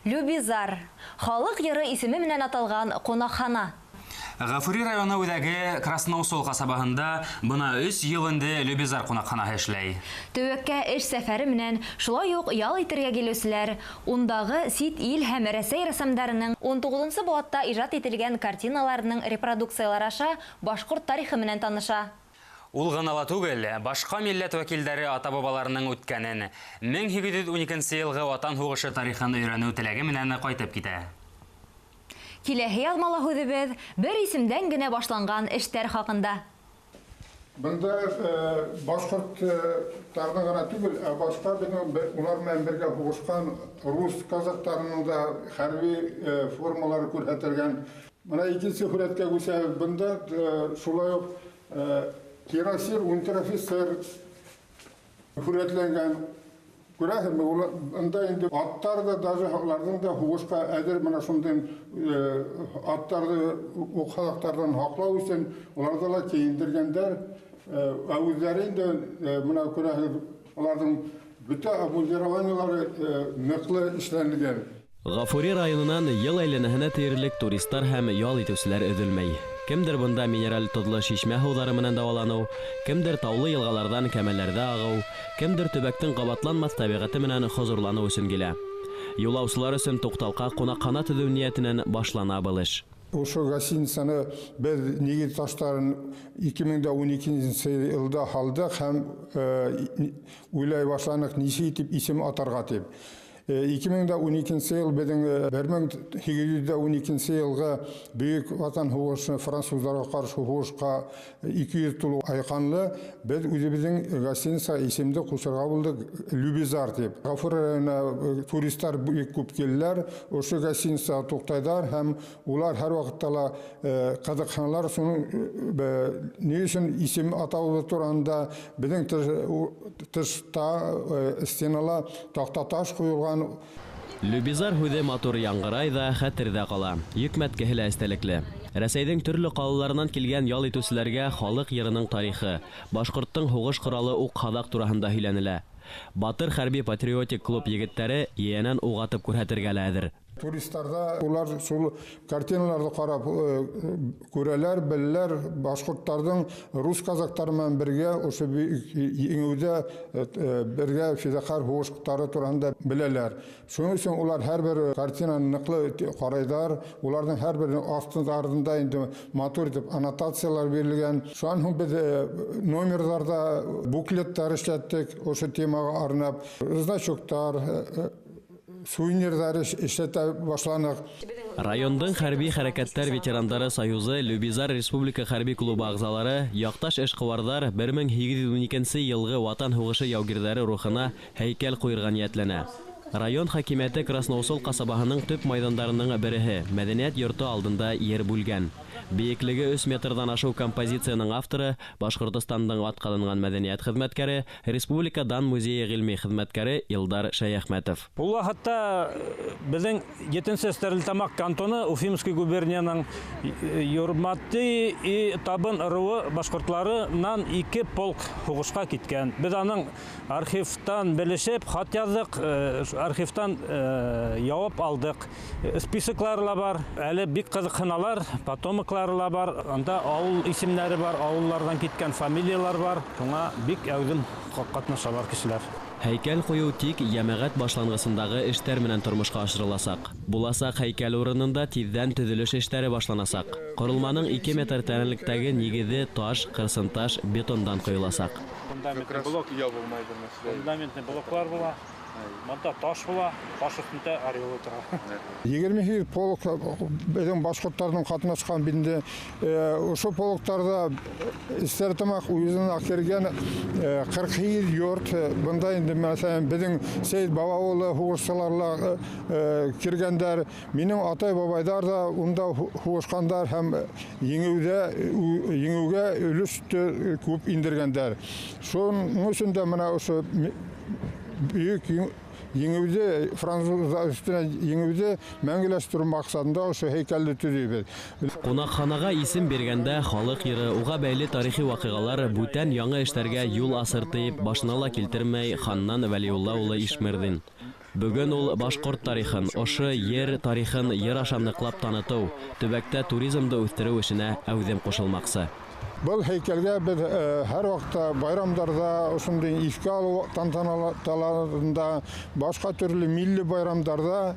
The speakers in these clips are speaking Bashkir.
Любизар. Халыҡ йыры исеме менән аталған ҡунаҡхана. Ғафури районы үҙәге Красноусол ҡасабаһында бына 3 йыл инде Любизар ҡунаҡханаһы эшләй. Төбәккә эш сәфәре менән шулай уҡ ял итергә килеүселәр ундағы сит ил һәм Рәсәй рәссамдарының 19-нсы быуатта ижад ителгән картиналарының репродукциялары аша башҡорт тарихы менән таныша. Ул ғына ла түгел, башҡа милләт вәкилдәре ата-бабаларының үткәнен, 1812 йылғы Ватан һуғышы тарихын өйрәнеү теләге менән ҡайтып китә. Киләһе яҙмала һүҙебеҙ бер исемдән генә башланған эштәр хаҡында. Бында башҡорттарҙың ғына түгел, ә башҡа беҙҙең улар менән бергә һуғышҡан рус казактарының да хәрби формалары күрһәтелгән. Бына икенсе һүрәткә күсәбеҙ. Бында шулай уҡ кирасир, унтер-офицер һүрәтләнгән. Күрәһеңме, бында инде аттар да, даже уларҙың да һуғышҡа әҙер, бына шундай аттарҙы уҡ-һаҙаҡтарҙан һаҡлау өсөн уларҙы ла кейендергәндәр. Ә үҙҙәре инде, бына күрәһегеҙ, уларҙың бөтә обмундированиелары ныҡлы эшләнелгән. Ғафури районынан йыл әйләнәһенә тиерлек туристар һәм ял итеүселәр өҙөлмәй. Кемдер бында минераль тоҙло шишмә һыуҙары менән дауаланыу, кемдер таулы йылғаларҙан кәмәләрҙә ағыу, кемдер төбәктең ҡабатланмаҫ тәбиғәте менән хозурланыу өсөн килә. Юлаусылар өсөн туҡталҡа ҡунаҡхана төҙөү ниәтенән башлана был эш. Ошо гостиницаны беҙ нигеҙ таштарын 2012 йылда һалдыҡ һәм уйлай башланыҡ, нисек итеп исем атарға тип. 2012 йыл беҙҙең 1812 йылғы Бөйөк Ватан һуғышы француздарға ҡаршы һуғышҡа 200 тулыу айҡанлы беҙ үҙебеҙҙең гостиница исемде ҡушырға булдыҡ Любизар тип. Ғафури районына туристар бик күп киләләр, ошо гостиницаға туҡтайҙар һәм улар һәр ваҡытта ла ҡыҙыҡһыналар. Шуның ни өсөн исем атауы тураһында беҙҙең тышта стенала таҡта-таш ҡуйылған. Любизар һүҙе матур яңғырай ҙа, хәтерҙә ҡала. Йөкмәткеһе лә эстәлекле. Рәсәйҙең төрлө ҡалаларынан килгән ял итеүселәргә халыҡ йырының тарихы, башҡорттоң һуғыш ҡоралы уҡ-һаҙаҡ тураһында һөйләнелә. Батыр хәрби-патриотик клуб егеттәре йәнән уҡ атып күрһәтергә лә әҙер. Туристарҙа улар шул картиналарҙы ҡарап күрәләр, беләләр, башҡорттарҙың рус казактары менән бергә ошо еңеүҙә бергә фиҙаҡәр һуғыштары тураһында беләләр. Шуның өсөн улар һәр бер картинаны ныҡлы ҡарайҙар, уларҙың һәр беренең аҫтында инде матур итеп аннотациялар бирелгән. Шунан һуң беҙ номерҙарҙа буклеттар эшләттек ошо темаға арнап, значоктар, сувенирҙар эшләтә башланыҡ. Райондың хәрби хәрәкәттәр ветерандары союзы, Любизар республика хәрби клубы ағзалары, яҡташ эшҡыуарҙар 1812 йылғы Ватан һуғышы яугирҙәре рухына һәйкәл ҡуйырға ниәтләнә. Район хакимиәте Красноусол ҡасабаһының төп майҙандарының береһе мәҙәниәт йорто алдында ер бүлгән. Бейеклеге 3 метрҙан ашыу композицияның авторы Башҡортостандың атҡаҙанған мәҙәниәт хеҙмәткәре, Республика дан музейы ғилми хеҙмәткәре Илдар Шәйәхмәтов. Ул ваҡытта беҙҙең 7-нсе Стәрлетамаҡ кантоны Уфимский губернияның Юрматы и Табын ырыуы башҡортларынан 2 полк һуғышҡа киткән. Беҙ аның архивтан белешеп хат яҙҙыҡ, архивтан яуап алдыҡ. Списоклар ла бар, әле бик ҡыҙыҡһыналар, потомоклар ла бар, анда ауыл исемдәре бар, ауылларҙан киткән фамилиялар бар. Шуңа бик әүҙем ҡатнашалар кешеләр. Һәйкәл ҡуйыу тик йәмәғәт башланғысындағы эштәр менән тормошҡа ашырыласаҡ. Буласаҡ һәйкәл урынында тиҙҙән төҙөлөш эштәре башланасаҡ. Ҡоролманың 2 метр тәрәнлектәге нигеҙе таш, ҡырсынташ, бетондан ҡойоласаҡ. Фундаментный блок, фундаментный блоклар була. Бында таш була, таш өҫтөндә орел ултыра. 28 полк беҙҙең башҡорттарҙың ҡатнашҡан бинде. Ошо полктарҙа Стәрлетамаҡ уездына кергән 47 йорт. Бында инде, мәҫәлән, беҙҙең Сәйет баба улы һуғышсылар ла кергәндәр. Минең атай бабайҙар ҙа унда һуғышҡандар һәм еңеүгә өлөштө күп индергәндәр. Шуның өсөн дә бына ошо бөйөк еңеүҙе, француздар өҫтөнә еңеүҙе мәңгеләштереү маҡсатында ошо һәйкәлде төҙөйбөҙ. Ҡунаҡханаға исем биргәндә халыҡ йыры, уға бәйле тарихи ваҡиғалар бүтән яңы эштәргә юл асыр тип башына ла килтермәй Ханнан Вәлиулла улы Ишмирҙин. Бөгөн ул башҡорт тарихын, ошо ер тарихын йыр аша ныҡлап танытыу, төбәктә туризмды үҫтереү эшенә әүҙем ҡушылмаҡсы. Был һәйкәлгә беҙ һәр ваҡытта байрамдарҙа, ошондай иҫкә алыу тантаналарында, башҡа төрлө милли байрамдарҙа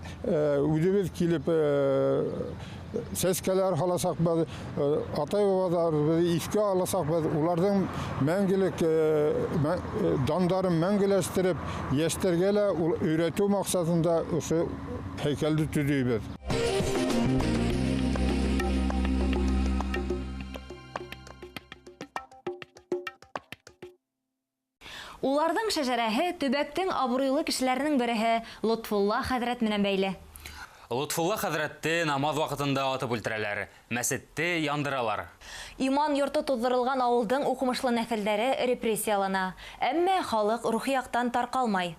үҙебеҙ килеп сәскәләр һаласаҡбыҙ, атай-бабаларыбыҙҙы иҫкә аласаҡбыҙ, уларҙың мәңгелек дандарын мәңгеләштереп, йәштәргә лә өйрәтеү маҡсатында ошо һәйкәлде төҙөйбөҙ. Уларҙың шәжәрәһе төбәктең абруйлы кешеләренең береһе Лотфулла хәҙрәт менән бәйле. Лотфулла хәҙрәтте намаҙ ваҡытында атып үлтерәләр, мәсетте яндыралар. Иман йорто туҙҙырылған ауылдың уҡымышлы нәҫелдәре репрессиялана, әммә халыҡ рухи яҡтан тарҡалмай.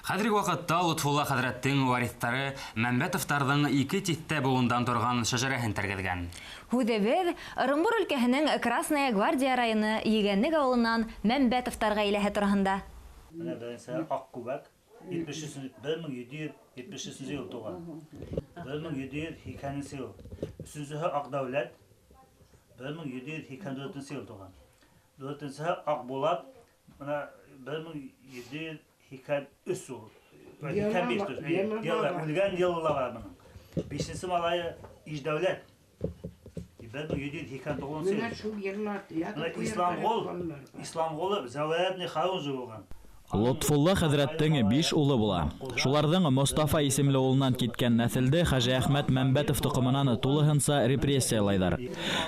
Хәҙерге ваҡытта Лотфулла хәҙрәттең вариҫтары Мәмбәтовтарҙың 2 тиҫтә быуындан торған шәжәрәһен тергеҙгән. Һүҙебеҙ Ырымбур өлкәһенең Красная Гвардия районы Егәнлек ауылынан Мәмбәтовтар ғаиләһе тураһында. Менә беренсе Аҡ Күбәк 1773 йыл тыуған. 1780 йыл. Өсөнсөһө Аҡ Дәүләт 1784 йыл тыуған. Дүртенсеһе Аҡ Булат менә 1783 йыл. 85 йыл. Үлгән йыллар моның. Бишенсе малайы Иждәүләт 1789 йыл. Исламғол Зәүәтни Харунжи булған. Лотфулла хәҙрәттең 5 улы була. Шуларҙың Мостафа исемле улынан киткән нәҫелде Хажи Әхмәт Мәмбәтов тоҡомонан тулыһынса репрессиялайҙар.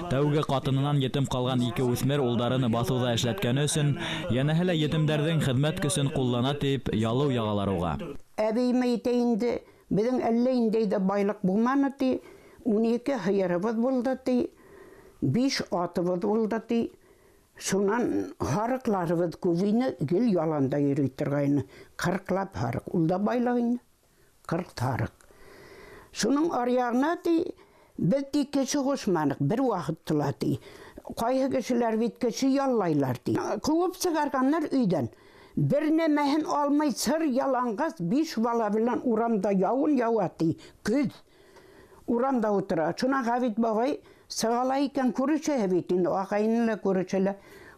Тәүге ҡатынынан етем ҡалған 2 үҫмер улдарын баҫыуҙа эшләткәне өсөн, йәнәһе лә етемдәрҙең хеҙмәт көсөн ҡуллана тип ялыу яғалар уға. Әбейем әйтә инде, беҙҙең әллә ниндәй ҙә байлыҡ булманы ти, 12 һыйырыбыҙ булды ти, 5 атыбыҙ булды ти. Шунан һарыҡларыбыҙ күп ине, гел яланда йөрөй торғайны. 40-лап һарыҡ, ул да байлыҡ ине, 40 һарыҡ. Шуның аръяғына ти, беҙ ти кеше ҡушманыҡ, бер ваҡытта ла ти. Ҡайһы кешеләр бит кеше яллайлар ти. Ҡыуып сығарғандар өйҙән. Бер нәмәһен алмай, сыр яланғас 5 бала менән урамда яуын яуа ти, көҙ. Урамда ултыра. Шунан Ғәбит бабай сығала икән, күрешә бит инде, ағайыны ла күрешә лә.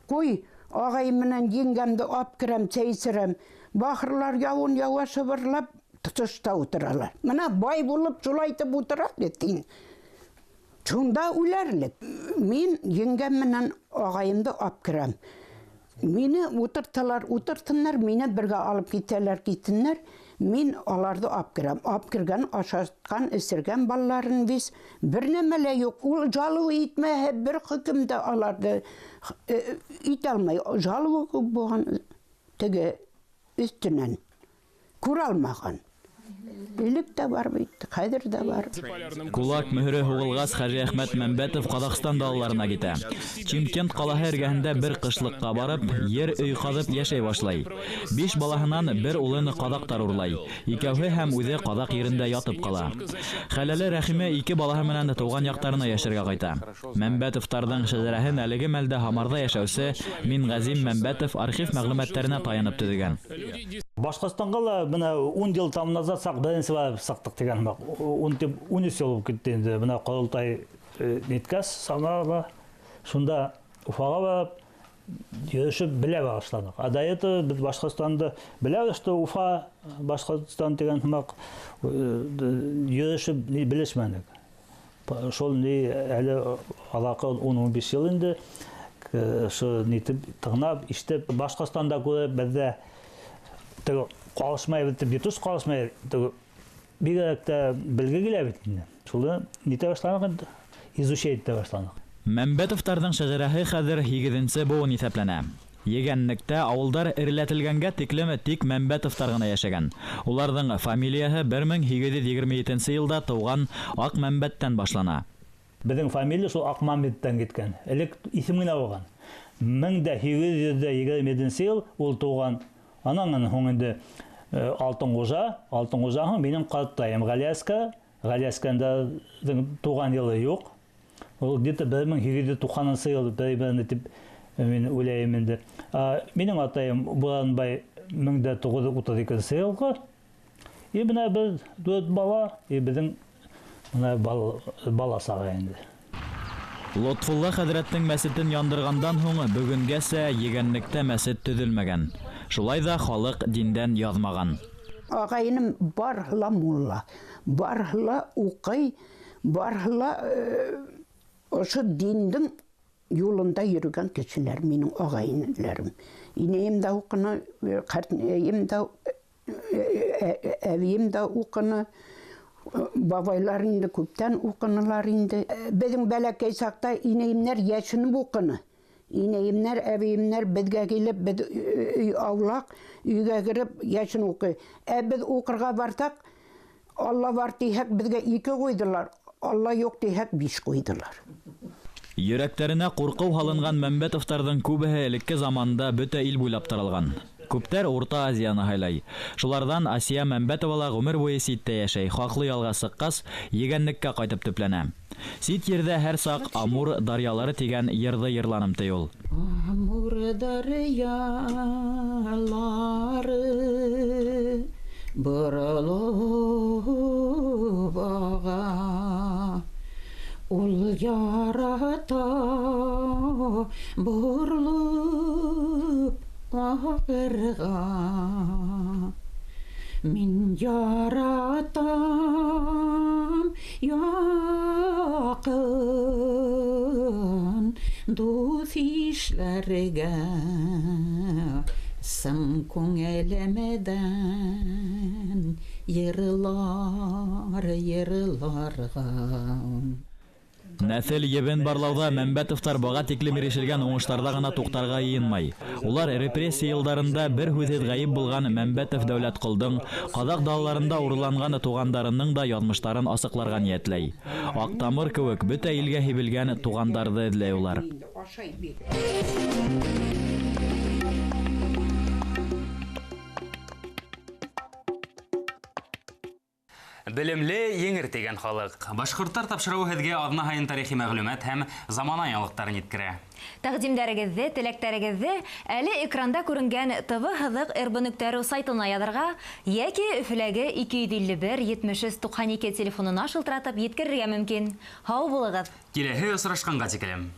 Ҡуй, ағайым менән еңгәмде алып керәм, сәй эсерәм. Бахырлар яуын яуа шыбырлап тышта ултыралар. Мына бай булып шулай итеп ултыра бит инде. Шунда үләрлек. Мин еңгәм менән ағайымды алып керәм. Мине ултырталар, ултыртыннар, мине бергә алып китәләр, китһеннәр. Мин аларҙы алып керәм. Алып кергән, ашатҡан, эсергән балаларын бис. Бер нәмә лә юҡ. Ул жалыу итмәһә, бер хөкөм дә аларҙы итә алмай. Жалыуы күп булған теге өҫтөнән. Күрә алмаған. Элек тә бар бит, хәҙер дә бар. Кулак мөһөрө һуғылғас, Хажи Әхмәт Мәмбәтов Ҡаҙағстан далаларына китә. Чимкент ҡалаһы эргәһендә бер ҡышлыҡҡа барып, ер өй ҡаҙып йәшәй башлай. 5 балаһынан бер улын ҡаҙаҡтар урлай. Икәүһе һәм үҙе ҡаҙаҡ ерендә ятып ҡала. Хәләле Рәхимә 2 балаһы менән тыуған яҡтарына йәшәргә ҡайта. Мәмбәтовтарҙың шәжәрәһен әлеге мәлдә Һамарҙа йәшәүсе Минғәзим Мәмбәтов архив мәғлүмәттәренә таянып төҙөгән. Башҡортостанға ла бына 10 йыл там назад саҡ беренсе барып сыҡтыҡ тигән һымаҡ. 13 йыл булып китте инде. Бына ҡоролтай неткәс Самарала шунда Уфаға барып йөрөшөп белә башланыҡ. А до этого беҙ Башҡортостанды беләбеҙ, что Уфа Башҡортостан тигән һымаҡ йөрөшөп белешмәнек. Шул ни әле аҙаҡы 10-15 йыл инде шул нитеп тыңлап, ишетеп Башҡортостанда күреп беҙҙә теге ҡалышмай бит, битус ҡалышмай, теге бигерәк тә белге килә бит инде. Шулы нитә башланыҡ инде, изучать итә башланыҡ. Мәмбәтовтарҙың шәжәрәһе хәҙер 8-нсе быуын иҫәпләнә. Егәнлектә ауылдар эреләтелгәнгә тиклем тик Мәмбәтовтар ғына йәшәгән. Уларҙың фамилияһы 1827 йылда тыуған Аҡ Мәмбәттән башлана. Беҙҙең фамилия шул Аҡ Мәмбәттән киткән. Элек исем генә булған. 1827 йыл ул тыуған. Анан һуң инде Алтын Ҡужа, Алтын Ҡужа һуң минең ҡартайым Ғәлиәскә, Ғәлиәскәндә тыуған йылы юҡ. Ул где-то 1890 йыл бер-береһен тип мин уйлайым инде. Минең атайым Буранбай 1932 йылғы. И бына беҙ 4 бала, и беҙҙең бына бала саға инде. Лотфулла хәҙрәттең мәсетен яндырғандан һуң бөгөнгәсә егәнлектә мәсет төҙөлмәгән. Шулай ҙа халыҡ диндән яҙмаған. Ағайыным барыһы ла мулла, барыһы ла уҡый, барыһы ла ошо диндең юлында йөрөгән кешеләр минең ағайынларым. Инәйем дә уҡыны, ҡартәйем дә, әбейем дә уҡыны, бабайлар инде күптән уҡынылар инде. Беҙҙең бәләкәй саҡта инәйемдәр йәшенеп уҡыны. Инәйемдәр, әбейемдәр беҙгә килеп, беҙ өй аулаҡ, өйгә кереп йәшен уҡый. Ә беҙ уҡырға барһаҡ, Алла бар тиһәк, беҙгә 2 ҡуйҙылар, Алла юҡ тиһәк, 5 ҡуйҙылар. Йөрәктәренә ҡурҡыу һалынған Мәмбәтовтарҙың күбеһе элекке заманда бөтә ил буйлап таралған. Күптәр Урта Азияны һайлай. Шуларҙан Асия Мәмбәтова ла ғүмер буйы ситтә йәшәй, хаҡлы ялға сыҡҡас, егәнлеккә ҡайтып төпләнә. Сит ерҙә һәр саҡ Амур даръялары тигән йырҙы йырланым ти ул. Амур даръялары боролоп аға, ул ярата боролоп ағырға. Мин яратам яҡын дуҫ ишләргә, сым күңелемдән йырлар йырларға. Нәҫел ебен барлауҙа Мәмбәтовтар баға тиклем ирешелгән уңыштарҙа ғына туҡтарға йыйынмай. Улар репрессия йылдарында бер һүҙһеҙ ғәйеп булған Мәмбәтов Дәүләтҡолдоң ҡаҙаҡ далаларында урланған туғандарының да яҙмыштарын асыҡларға ниәтләй. Аҡтамыр кеүек бөтә илгә һибелгән туғандарҙы эҙләй улар. Белемле еңер тигән халыҡ. Башҡорттар тапшырыуы һеҙгә аҙна һайын тарихи мәғлүмәт һәм замана яңылыҡтарын еткерә. Тәҡдимдәрегеҙҙе, теләктәрегеҙҙе әле экранда күренгән tv.rb.ru сайтына яҙырға йәки Өфөләге 251 73 92 телефонына шылтыратып еткерергә мөмкин. Һау булығыҙ. Киләһе осрашҡанға тиклем.